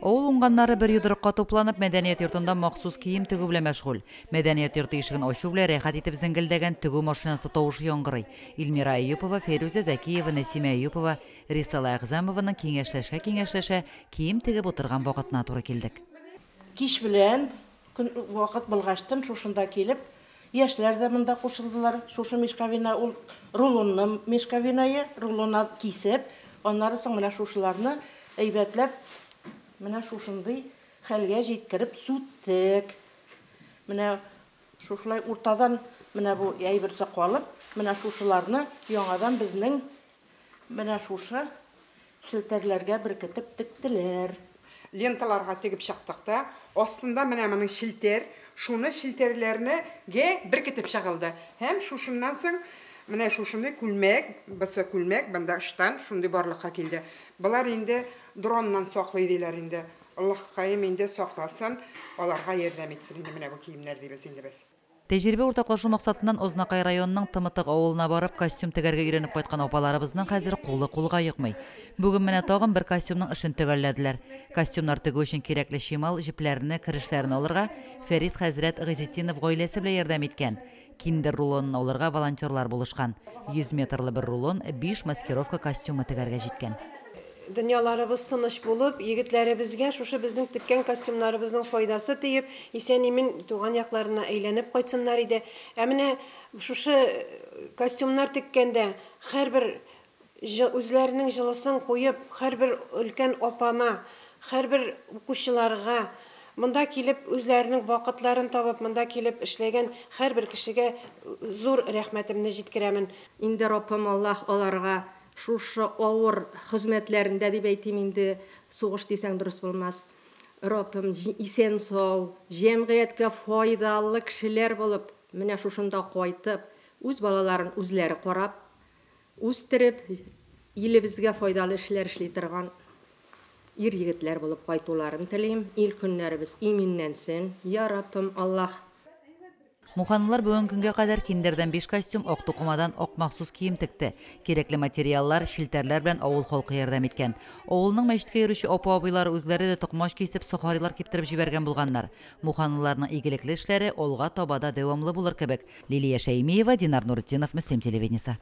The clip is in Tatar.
Авыл уңганнары бер йодрыкка тупланып, мәдәният йортында махсус кием тегү белән мәшгуль. Мәдәният йорты ишеген ачу белән рәхәт итеп зеңгелдәгән тегү машинасы тавышы яңгырый. Илмира Әюпова, Фәйрүзә Зәкиева, Нәсимә Әюпова, Рисала Әгъзамованың киңәшләшә-киңәшләшә кием тегеп утырган вакытына туры килдек. Кич белән көн вакыт булгачтын шушында килеп, яшьләр дә монда кушылдылар. Шушы мешковина ул рулонны мешковинае, рулоннан кисеп, аннары соң менә шушыларны әйбәтләп менә шушындый хәлгә җиткереп сүттек. Менә шушылай уртадан менә бу әйберсе калып, менә шушыларны яңадан безнең менә шушы челтәрләргә беркетеп тектеләр. Ленталарга тегеп чыктык та, астында менә моның челтәр, шуны челтәрләрне гә беркетеп чыгылды. Һәм шушыннан соң менә шушындый күлмәк, бысы күлмәк, бында ыштан шундый барлыкка килде. Болар инде дроннан саклый диләр инде. Аллаһкаем инде сакласын, аларга ярдәм итсен инде менә бу киемнәр дибез инде без. Тәҗрибә уртаклашу максатыннан Ознакай районының Тымытык авылына барып костюм тегәргә өйрәнеп кайткан апаларыбызның хәзер кулы кулга йокмый. Бүген менә тагын бер костюмның эшен төгәлләделәр. Костюмнар тегү өчен кирәкле чимал, җепләрне, керешләрен алырга Фәрид хәзрәт Гыйзетдинов гаиләсе белән ярдәм иткән. Киндер рулонын алырга волонтерлар булышкан. 100 метрлы бер рулон 5 маскировка костюмы тегәргә җиткән. Дөньяларыбыз тыныч булып, егетләребезгә шушы безнең теккән костюмнарыбызның файдасы тиеп, исән-имин туган якларына әйләнеп кайтсыннар иде. Ә менә шушы костюмнар теккәндә һәрбер үзләренең җылысын куеп, һәрбер өлкән апама, һәрбер укучыларга монда килеп үзләренең вакытларын табып, монда килеп эшләгән һәрбер кешегә зур рәхмәтемне җиткерәмен. Инде Раббым Аллаһ аларга шушы авыр хезмәтләрендә дип әйтим инде, сугыш дисәң дөрес булмас. Раббым исән сау, җәмгыятькә файдалы кешеләр булып, менә шушында кайтып, үз балаларын үзләре карап, үстереп, илебезгә файдалы эшләр эшли торган ир егетләр булып кайтуларын телим. Ил көннәребез иминләнсен. Я Раббым Аллаһ. Муханлылар бүгенге көнгә кадәр киндердән 5 костюм, ак тукымадан ак махсус кием текте. Кирәкле материаллар, челтәрләр белән авыл халкы ярдәм иткән. Авылның мәчеткә йөрүче апа-абыйлары үзләре дә токмач кисеп, сохарилар киптереп җибәргән булганнар. Муханлыларның игелекле эшләре алга таба да дәвамлы булыр кебек. Лилия Шәймиева, Динар Нуретдинов, Мөслим телевидениесе.